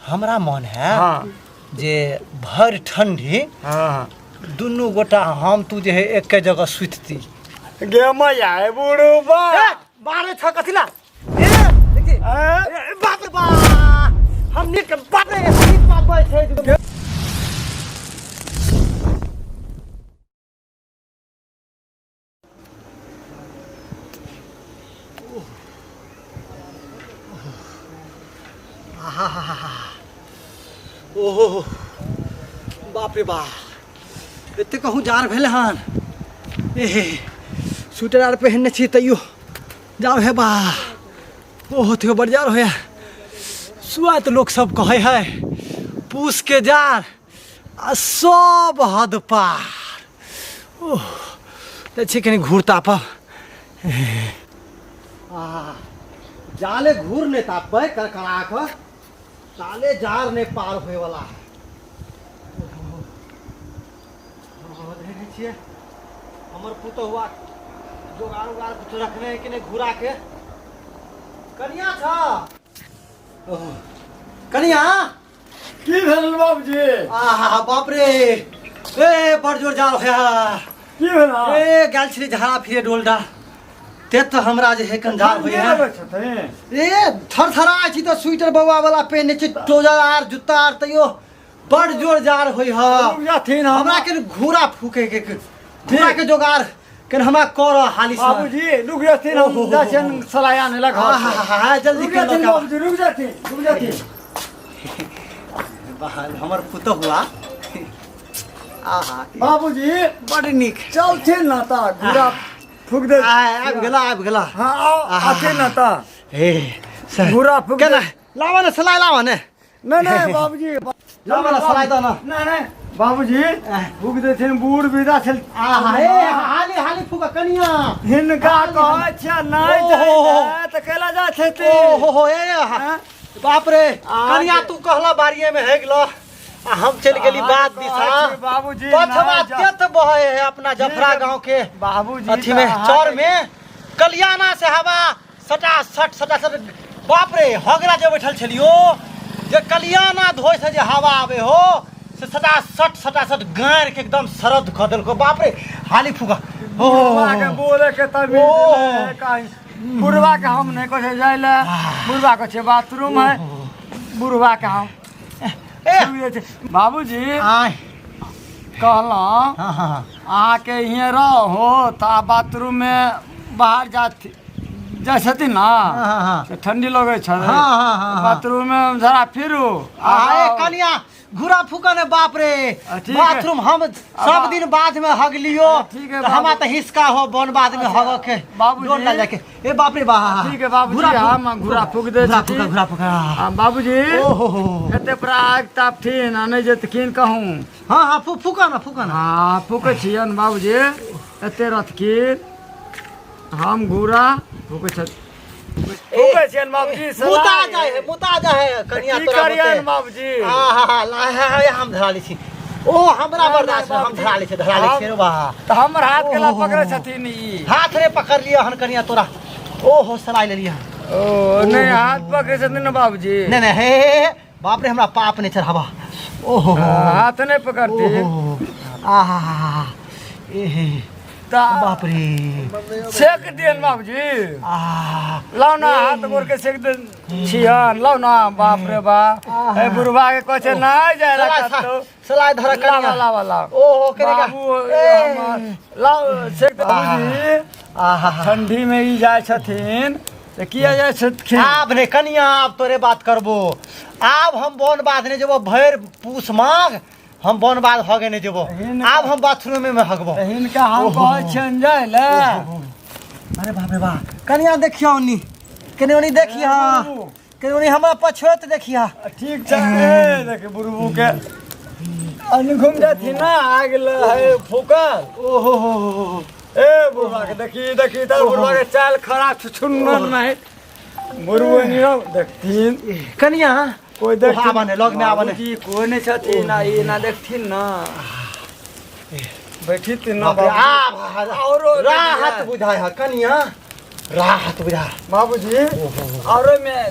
हमरा मन है हाँ जे भरि ठंडी हाँ दुनू गोटा हम तू जे है एके जगह सुतती। गे मैया ए बुढ़बा ए, मारे छ कथिला ए देखी ए, ए, बाप रे बाप, हम नीक बाप रे नीक बाप छै। ओहो बाप रे बाप, एते कहूँ जार भेल हन। ए स्वेटर आर पहिनने छी तैयो जाओ हे बा। ओहो तो बड़ जार होया। सुआ तऽ लोक सब कहै है पूस के जार आ सब हद पार। ओह जाइ छी कनि घूर तापब। आ जाले घूर नहि तापबै करकरा कऽ ताले जार नहि पार होइवला है। देखै छियै हमर पुतहुआ जोगार उगार कुछ रखने है कि नहि घूरा के। कनिया छ ओहो कनिया की भेल बाबूजी? आहा बाप रे, ए बड़ जोर जाल होया। की भेल? ए गेल छली झाड़ा फिरे डोलडा ते तऽ हमरा जे है कंजार होय है। ए थरथरा छी तऽ स्वेटर बौआ वाला पहिने छी, ट्राउजर आर जुत्ता आर, तैयो बड़ जोर जार होय है। जाथिन हमरा के घूरा फूके के घूरा के जोगार के हमरा कर हाली से। बाबूजी रुक जाथिन, हम जाइ छियनि सलाइ आनै ला घर से। आहा, जल्दी रुक के जाथिन बाबूजी, रुक जाथिन, रुक जाथिन। हमर पुतहुआ आहा बाबूजी बड़ नीक। चलथिन ना ता घूरा फूक दे। आबि गेला, आबि गेला। हाँ आओ आथिन ना ता हे सर घूरा फूक केना दे। लावा ने सलाइ लावा ने। नहीं नहीं बाबूजी लावा ने सलाइ दो ना। नहीं नहीं बाबूजी फूक देथिन, बूढ़ विदा छल। आहा ए हाली हाली फूका कनिया। हिनका कहै छियै नहि ओहो। जाइ तऽ कैला जाइ छथिन। ओ हो हो ए हाँ? बाप रे आ कनिया तू कहला बारिये में हे गेलो आ हम चलि गेली बात दिशा। बाबूजी पछवा नहि जा- तेत बहे है अपना जफरा ठीक है। गांव के बाबूजी अथी में तऽ अहाँके- चौर में कलियाना से हवा सटा सट सटा सट। बाप रे हगरा जे बैठल छलियो जे कलियाना धोइ से जे हवा आवे हो से सटा सट सटा सट गाड़ के एकदम सरद कऽ देलको। बाप रे हाली फूका। हो, हो, हो, बुढ़वा के हो। बोले के तमीज ओ। नहि कहीं। बुढ़वा के हम नहि कहै छियै जाइ लए, बुढ़वा के छै बाथरूम है, बुढ़वा के हम ए। छुए छै। बाबूजी आय। कहलहुँ हाँ, हाँ, हाँ। अहाँके हियाँ रहो तऽ बाथरूम में बाहर जाथि जाइ छथिन ना, हाँ, हाँ। तऽ ठंडी लगै छै। हाँ, हाँ, हाँ, हाँ। बाथरूम में जरा फिरू। आ, ए, कनिया घुरा फूका ने बाप रे। आ, ठीक है। बाथरूम हम सब दिन बाद में हग लियो। आ, ठीक है, तो हमा बाबू। तो हिसका हो बन बाद में हग के बाबूजी। डोर ला जाके। ए बाप रे बा। ठीक है बाबूजी, घुरा फूक- हम घुरा फूक दै घुरा छी। फूका, घुरा फूका। आ, बाबूजी। ओ हो हो। एते पर आगि तापथिन आ नहि जेतखिन कहूँ। हाँ हाँ फूका ना, फूका ना। हाँ फूकै छियनि बाबूजी, एते रहतखिन हम घुरा फूकै छथि। फूकै छियनि बाबूजी, मुता सलाइ। जाय है, मुता जाय है कनिया की तोरा करियनि बुते। बाबूजी? आ, हा, हा, ला, हा, हा, हम धरा लै छी। ओ हमरा नहि, बर्दाश्त नहि, हम धरा लै छी, धरा लै छी रे बा। तऽ हमर हाथ केला ओहो। पकड़ै छथिन ई? हाथ रे पकड़ लिअ हन कनिया तोरा। ओहो सलाइ लेलियै हन। ओ नहि हाथ पकड़ै छथिन ने बाबूजी। नहि नहि हे, हे, हे, बाप रे हमरा पाप नहि चढ़ाबा। ओहो हाथ नहि पकड़थिन। ओहो आहा हा हा ए हे तऽ बाप रे सेक दियन बाबूजी। आ लाउ ना हाथ गोड़ के सेक दे छियन, लाउ ना। बाप रे बाप, ए बुढ़वा के कहै छै नहि जाय ला सलाइ कतौ। सलाइ धर लावा कनिया। लावा लावा। ओहो केने का? बाबू ए। हमर लाउ सेक दे बाबूजी। आहा हा। ठंडी में ई जाइ छथिन तऽ किया जाइ छथिन? आब ने कनिया आब तोरे बात करबो। आब हम बन बाध नहि जेबो, भरि पूस माघ हम बन बाध हगे नहि जेबो। आब हम बाथरूमे में हगबो। हिनका हम कहै छियनि जाइ लए। अरे बाप रे बा कनिया देखियौ ओनी कनि ओनी देखिया कनि ओनी हमरा पछोत देखिया। ठीक छै। ए देख बुढ़बू के अन घुम जाथिन ना, आगि है फूकल। ओहो हो हो। ए बुढ़बा के देखी देखी तऽ बुढ़बा के चाल खराब छै, छुन्नन नहीं बुढ़बू निरौ देखथिन। कनिया कोइ देखथिन? आबऽ ने, लग में आबऽ ने। बाबूजी कोइ नहि छथिन आ ई ना देखथिन ना बैठित ना बाप रे, बाबूजी। आब औरो राहत बुझाय है कनिया। राहत बुझा। बाबूजी, और में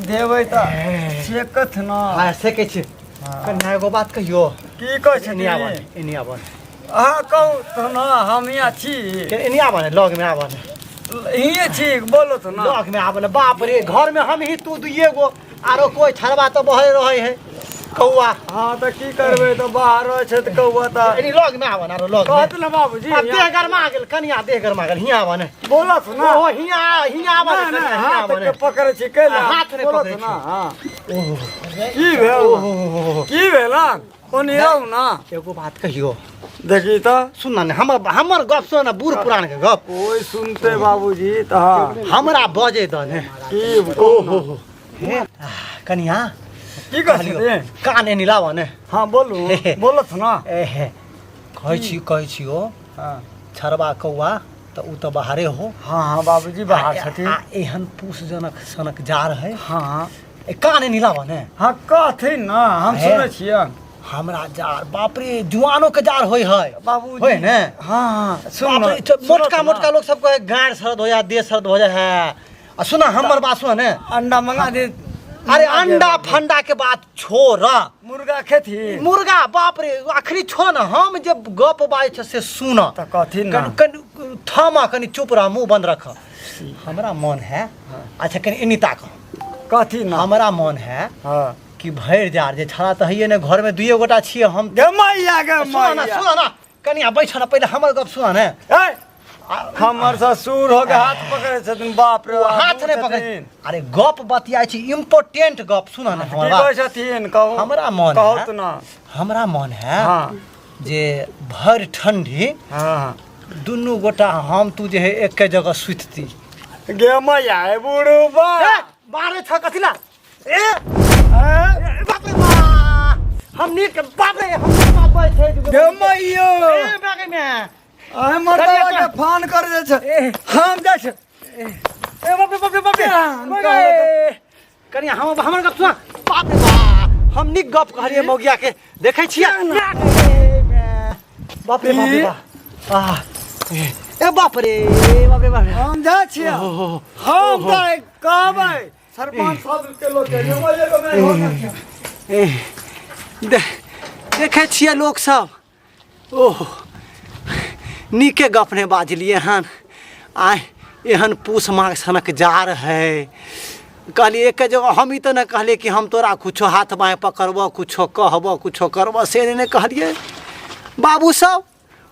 देबै तऽ सेकत ना। हाँ, सेकै छी। कन्या, एगो बात कहियो? की कहै एनी आबऽ। छथिन? एनी आबऽ। अहाँ कहू तऽ ना, हम यहाँ छी। एनी आबऽ ने, लग में आबऽ ने। हिये छी, बोलो तऽ ना। लग में आबऽ ने। बाप रे, घर में हम ही तू दुइये गो, आरो कोई छड़वा तऽ बहे रहे है कौआ। हाँ, तऽ की करबै, तऽ बाहर रहै छै तऽ कौआ तऽ एनी लग में आबऽ ने, आरो लग में। कहत ने बाबूजी। आब देह गरमा गेल कनिया, देह गरमा गेल। हियाँ आबऽ ने। बोलत ना। ओहो, हियाँ, हियाँ आबऽ ने। ना, ना, कनिया, हियाँ हाथ आबऽ ने। के पकड़ै छी कैला? हाथ नहि बोलत पकड़ै ना। छी। हाँ, की भेल? ओहो। की भेल? ओनी आउ ना। एगो बात कहियो? देखी तऽ। सुन ने, हमर हमर गप सुन ने, बूढ़ पुरान के गप। कोई सुनते बाबूजी तऽ हाँ। हमरा बजे दऽ ने। की? ओहो हे कनिया। की कहै छथिन? कान एनी लाबऽ ने। हाँ, बोलू, बोलत ना। एहे, कहै छी, कहै छी ओ। हाँ। छड़बा कौआ तऽ ओ तऽ बाहरे हो। हाँ हाँ बाबूजी, बाहर छथिन। आ एहन पूस जनक सनक जार है। हाँ। ए, कान एनी लाबऽ ने। हाँ, कहथिन ना, हम हे। सुनै छियनि। हमरा जार, बाप रे, जुआनो के जार होइ है। बाबूजी। होइ ने? हाँ हाँ, सुन। बाप रे, मोटका मोटका लोग सब कहे गाँड़ सर्द हो जाए, देह सर्द हो जाए है। आ सुना, हमर बात सुन ने। अंडा मंगा दे। अरे, अंडा फंडा के बात छोड़। मुर्गा खेती मुर्गा, बाप रे, अखनी छो न, हम जे गप बाजै छ से सुन। तऽ कहथिन ना। कनि कनि थमा, कनि चुप रह, मुंह बंद रख। हमरा मन है, अच्छा कनि एनी ताक। कहथिन ना। हमरा मन है कि भरि जार जे छड़ा तऽ हैये ने, घरमे दुइये गोटा छियै हम। गे मैया, गे सुन ना। मैया। सुन ना कनि, आ बैठ ना, पहिले हमर गप सुन ने। ए, हमर ससुर हो के हाथ पकड़ै छथिन, बाप रे बाप, हाथ नहि पकड़ै। छथिन। अरे, गप बतियाइ छी, इम्पोर्टेंट गप सुन ने हमर की बात। कहै छथिन, कहू। हमरा मन कहू है। तऽ ना। हमरा मन है जे भरि ठंडी दुनू गोटा हम तू जे है एके जगह सुतती। गे मैया, ए बुढ़बा। ए, मारे छ कथी ला? ए, ए, बाप रे बा, हम नीक, बाप रे, हम नीक बाप बजै छै। गे मैयो। ए, बागे में। आइ मर्दवा के फोन कर दे छै, हम जाइ छै। ए, बाप रे, बाप रे, बाप रे। हम ए, कनि हम हमर गप सुना। बाप रे बा, हम नीक गप कहलियै मौगिया के, देखै छियै। बाप रे, बाप रे बा, आह, ए, ए, बाप रे, बाप रे, बाप रे। हम जाइ छियै। ओहो। हम तऽ कहबै सरपंच साहब के लोग के जे मजे को मैं हो ना। ए, देखै छियै लोक सब, ओह, नीके गप नहि बाजलियै हन। आइ एहन पूस माघ सनक जार है, कहलियै एके जगह। हम ई तऽ नहि कहलियै कि हम तोरा कुछो हाथ बाँहि पकड़बऽ, कुछो कहबऽ, कुछो करबऽ, से नहि कहलियै बाबू सब।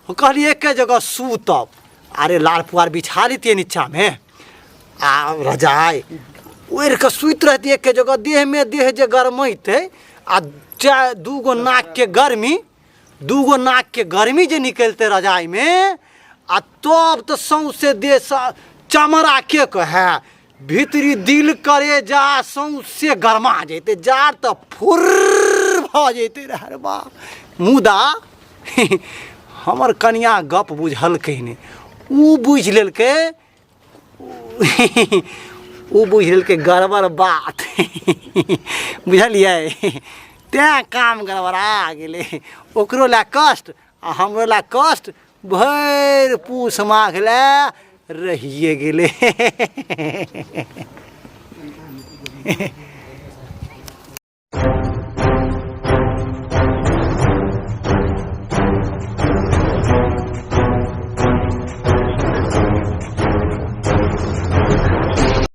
कहलियै एके जगह सुतब। अरे, लार पुआर बिछा लैतियै नीचाँमे आ रजाइ ओढ़ि कऽ सुति रहतियै एके जगह। देहमे देह जे गरमैतै आ चारि दूगो नाकके गर्मी, दूगो नाकके गर्मी जे निकलतै रजाइमे, आ तब तऽ सौँसे देह चमड़ा के कहए, भीतरी दिल करे जा सौँसे गरमा जैतै, जाड़ तऽ फुर्र भऽ जैतै रहै रे बाप। मुदा हमर कनिया गप बुझलकै नहि। ओ बुझि लेलकै, ओ बुझि लेलकै गड़बड़ बात, बुझलियै? तेँ काम गड़बड़ा गेलै। ओकरो लए कष्ट आ हमरो लए कष्ट, भरि पूस माघ लए रहिए गेलै।